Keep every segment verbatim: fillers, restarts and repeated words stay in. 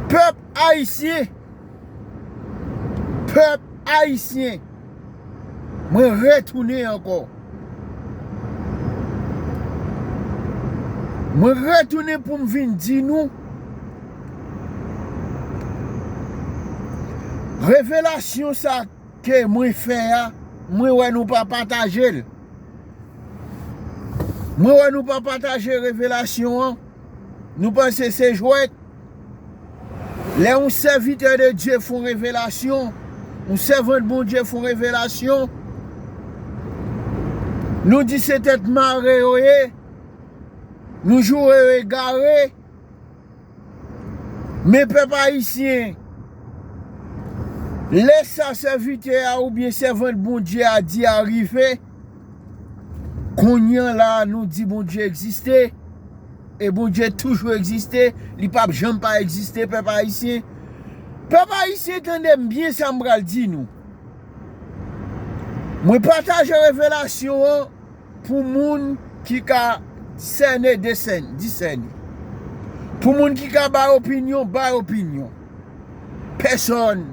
Pèp ayisyen, pèp ayisyen, mwen retounen ankò. Mwen retounen pou m vin di nou, revelasyon sa ke mwen fè a, mwen wè nou pa pataje l. Mwen wè nou pa pataje revelasyon an. Nou panse se jwèt. Lè yon sèvitè de Dye fè yon revelasyon, yon sèvant Bondye fè yon revelasyon, nou di se tèt mare yo ye, nou joure yo egare. Men pèp ayisyen, lè sa sèvitè a oubyen sèvant Bondye a di a rive, kounye a la a nou di Bondye egziste, e Bondye toujou egziste, li p ap janm pa egziste, pèp ayisyen. Pèp ayisyen, tande m byen sa m pral di nou. Mwen pataje revelasyon an pou moun ki ka sène, desène, disène. Pou moun ki ka bay opinyon, bay opinyon. Pèsonn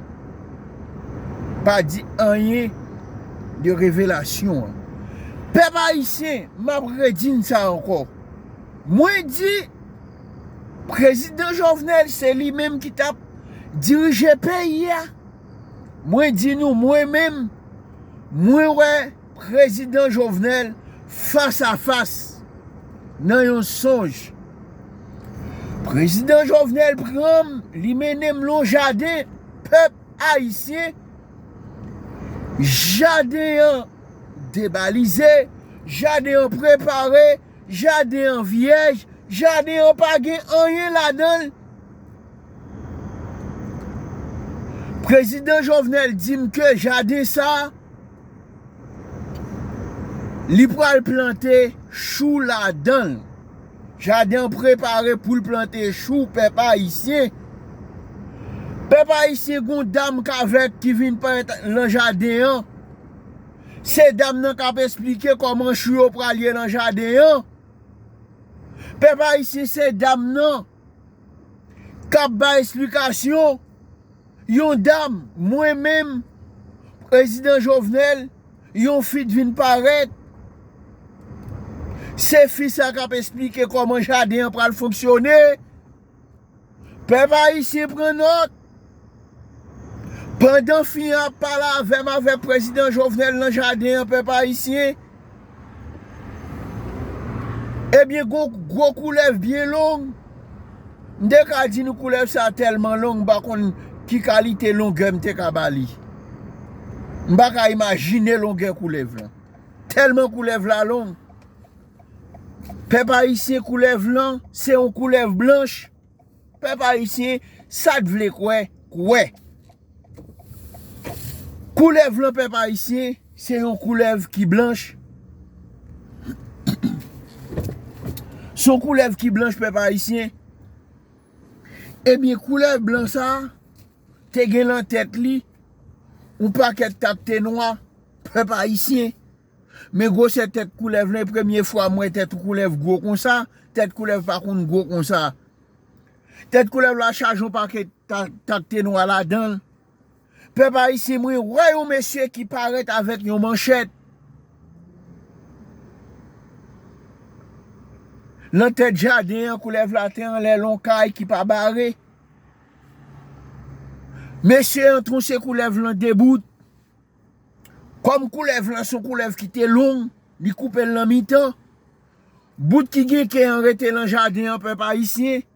pa di anyen de revelasyon an. Pèp ayisyen, m ap redi n sa ankò. Mwen di, Prezidan Jovenel, se li menm ki t ap dirije peyi a. Mwen di nou, mwen menm, mwen wè Prezidan Jovenel fas a fas nan yon sonj. Prezidan Jovenel pran m, li mennen m lon jaden pèp ayisyen. Jaden an debalize, jaden an prepare, jaden an vyèj, jaden an pa gen anyen ladan l. Prezidan Jovenel di m ke jaden sa a, li pral plante chou ladan l. Jaden an prepare pou l plante chou, pèp ayisyen. Pèp ayisyen, gon dam k avèk ki vin parèt lan jaden an. Se dam nan k ap esplike kòman chou yo pral ye lan jaden an. Pèp ayisyen, se dam nan k ap bay esplikasyon. Yon dam, mwen menm, Prezidan Jovenel, yon fi t vin parèt. Se fi sa k ap esplike kòman jaden an pral fonksyone. Pèp ayisyen, pran nòt. Pandan fi an ap pale avè m, avèk Prezidan Jovenel lan jaden an, pèp ayisyen, ebyen, gon gwo koulèv byen long. M te ka di nou koulèv sa tèlman long, m pa konn ki kalite longè m te ka ba li. M pa ka imajine longè koulèv lan. Tèlman koulèv la long. Pèp ayisyen, koulèv lan, se yon koulèv blanch. Pèp ayisyen, sa t vle kwè, kwè. Koulèv lan, pèp ayisyen, se yon koulèv ki blanch. Se yon koulèv ki blanch, pèp ayisyen. Ebyen, koulèv blan sa a te gen lan tèt li yon pakèt takte nwa, pèp ayisyen. Men gwosè tèt koulèv lan, e premye fwa m wè tèt yon koulèv gwo konsa. Tèt koulèv pa konn gwo konsa. Tèt koulèv la chaje yon pakèt ta-, takte nwa ladan l. Pèp ayisyen, mwen wè yon mesye ki parèt avèk yon manchèt. Lan tèt jaden an, koulèv la te anlè lon kay ki pa bare. Mesye an twonse koulèv lan de bout. Kòm koulèv lan se yon koulèv ki te long, li koupe l nan mitan. Bout ki gen ke an rete lan jaden an, pèp ayisyen.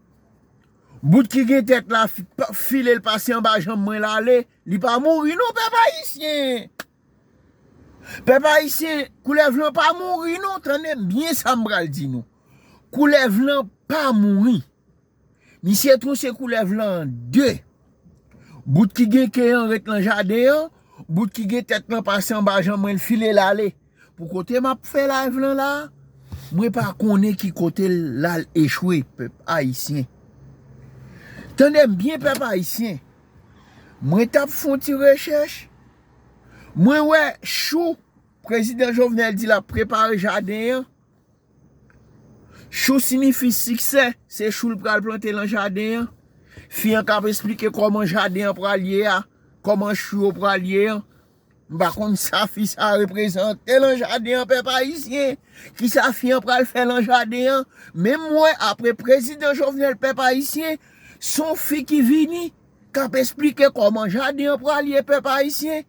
Bout ki gen tèt la fi-, pa-, file l pase anba janm mwen l ale. Li pa mouri non, pèp ayisyen. Pèp ayisyen, koulèv lan pa mouri non. Tande m byen sa m pral di nou. Koulèv lan pa mouri. Misye twonse koulèv lan an de. Bout ki gen ke an ret lan jaden an, bout ki gen tèt lan pase anba janm mwen l file l ale. Pou kote m ap fè live lan la, mwen pa konnen ki kote l al echwe, pèp ayisyen. Tande m byen, pèp ayisyen. Mwen t ap fè yon ti rechèch. Mwen wè chou, Prezidan Jovenel di l ap prepare jaden an. Chou siyifi siksè, se chou l pral plante lan jaden an. Fi an k ap esplike kòman jaden an pral ye a, kòman chou yo pral ye an. M pa konn sa fi sa reprezante nan jaden an, pèp ayisyen. Kisa fi an pral fè nan jaden an? Men m wè apre prezidan Jovenel, pèp ayisyen, se yon fi ki vini, k ap esplike kòman jaden an pral ye, pèp ayisyen.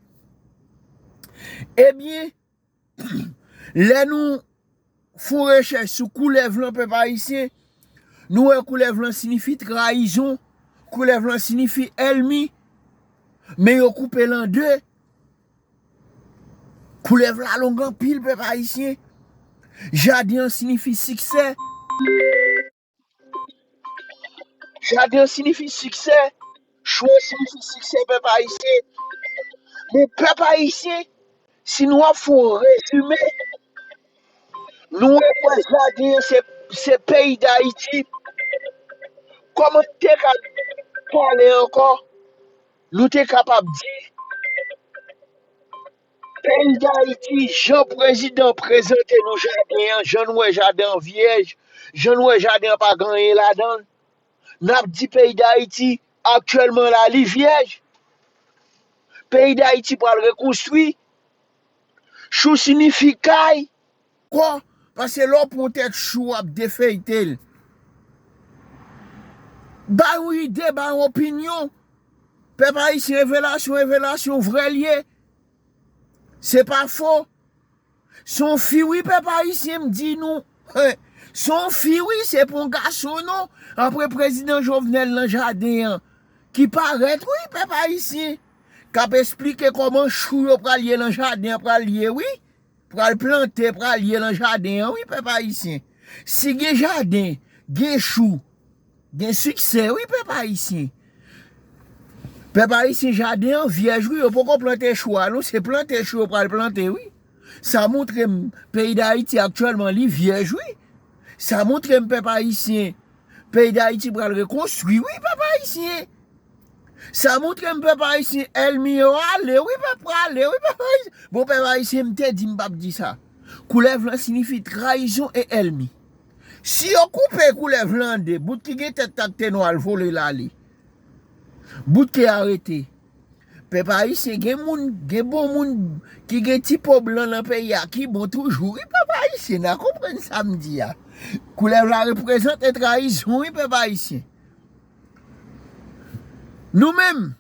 Ebyen, lè nou fè yon rechèch sou koulèv lan, pèp ayisyen, nou wè koulèv lan siyifi trayizon, koulèv lan siyifi ènmi, men yo koupe l an de. Koulèv la long anpil, pèp ayisyen. Jaden an siyifi siksè. Jaden an siyifi siksè. Chou an siyifi siksè, pèp ayisyen. Men pèp ayisyen, si nou ap fè yon rezime, nou wè jaden an se, se peyi Dayiti. Kòman n te ka pale ankò? Nou te kapab di, peyi Dayiti, jan prezidan prezante nou jaden an, jan n wè jaden an vyèj, jan n wè jaden an pa gen anyen ladan l, n ap di peyi Dayiti, aktyèlman la, li vyèj. Peyi Dayiti pral rekonstwi. Chou siyifi kay. Kò, paske lè w pran yon tèt chou, w ap defeyte l. Ba yon ide, ba yon opinyon. Pèp ayisyen, revelasyon, revelasyon, vrè l ye. Se pa fo. Se yon fi, wi, pèp ayisyen, m di nou. Se yon fi, wi, se pa yon gason, non. Apre prezidan Jovenel nan jaden an, ki parèt, wi, pèp ayisyen, k ap esplike kòman chou yo pral ye nan jaden an, pral ye, wi. Pral plante, pral ye nan jaden an, wi, pèp ayisyen. Si gen jaden, gen chou, gen siksè, wi, pèp ayisyen. Pèp ayisyen, jaden an vyèj, wi, yo poko plante chou a, non, se plante chou yo pral plante, wi. Sa montre m, peyi Dayiti aktyèlman, li vyèj, wi. Sa montre m, pèp ayisyen, peyi Dayiti pral rekonstwi, wi, pèp ayisyen. Sa montre m, pèp ayisyen, ènmi yo ale, wi, pèp, ale, wi, pèp ayisyen. Bon, pèp ayisyen, m te di m p ap di sa. Koulèv lan siyifi trayizon e ènmi. Si yo koupe koulèv lan an de, bout ki gen tèt ak te nwa, l vole l ale. Bout ke a rete. Pèp ayisyen, gen moun, gen bon moun ki gen ti po blan nan peyi a ki bon toujou, wi, pèp ayisyen, n a konprann sa m di a. Koulèv la reprezante trayizon, wi, pèp ayisyen. Nou menm,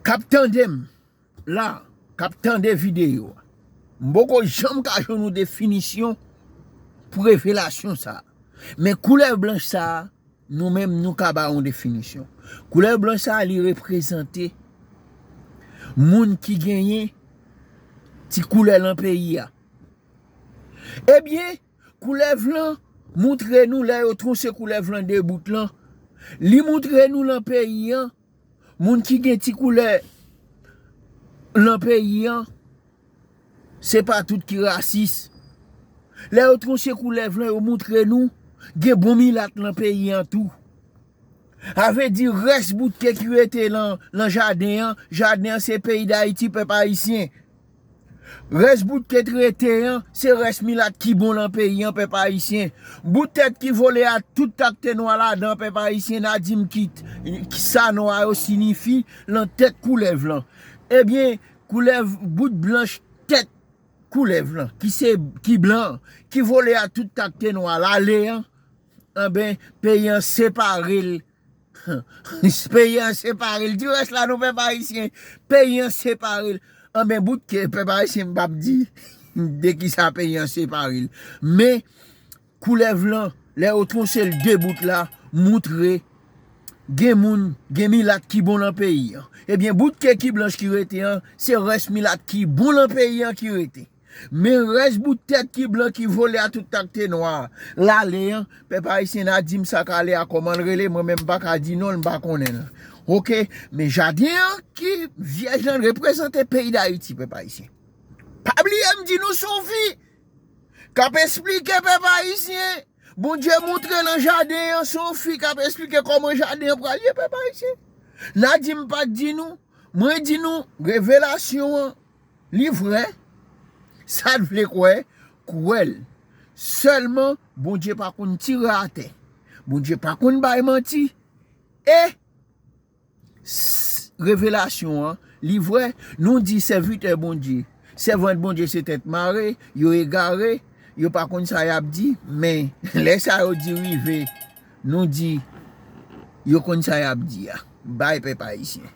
k ap tande m la, k ap tande videyo a, m poko janm ka jwenn yon definisyon pou revelasyon sa a. Men koulèv blanch sa a, nou menm, nou ka ba yon definisyon. Koulèv blanch sa a, li reprezante moun ki genyen ti koulè lan peyi a. Ebyen, koulèv lan montre nou, lè yo twonse koulèv lan de bout lan, li montre nou lan peyi an, moun ki gen ti koulè lan peyi an, se pa tout ki rasis. Lè yo twonse koulèv lan, yo montre nou gen bon milat lan peyi an tou. A vle di, rès bout ke ki rete lan, lan jaden an, jaden an se peyi Dayiti, pèp ayisyen. Rès bout ke ki rete an, se rès milat ki bon lan peyi an, pèp ayisyen. Bout tèt ki vole a, tout tak te nwa ladan, pèp ayisyen, n a di m ki, ki sa nwa yo siyifi lan tèt koulèv lan. Ebyen, koulèv, bout blanch tèt koulèv lan, ki se, ki blan, ki vole a tout tak te nwa l ale an, anben, peyi an separe l. Peyi an separe l. Di rès la non, pèp ayisyen. Peyi an separe l. Anben, bout ke pèp ayisyen, m p ap di de kisa peyi an separe l. Men, koulèv lan, lè yo twonse l de bout la, montre gen moun, gen milat ki bon lan peyi an. Ebyen, bout ke ki blanch ki rete an, se rès milat ki bon lan peyi an ki rete. Men rès bout tèt ki blan ki vole a tout tak te nwa l ale an, pèp ayisyen, n a di m sa k ale a, kòman l rele, mwen menm m pa ka di non l, m pa konnen l. Oke, men jaden an ki vyèj lan reprezante peyi Dayiti, pèp ayisyen. Pa bliye m di nou se yon fi k ap esplike pèp ayisyen. Bondye montre lan jaden an, se yon fi k ap esplike kòman jaden an pral ye, pèp ayisyen. N a di m pa t di nou, mwen di nou, revelasyon an, li vrè. Sa t vle kwè, kwè l. Sèlman, Bondye pa konn tire atè. Bondye pa konn bay manti. E revelasyon an, li vrè. Nou di sèvitè Bondye, sèvant Bondye se tèt mare, yo egare, yo pa konn sa y ap di, men lè sa yo di rive, nou di yo konn sa y ap di a. Bay pèp ayisyen.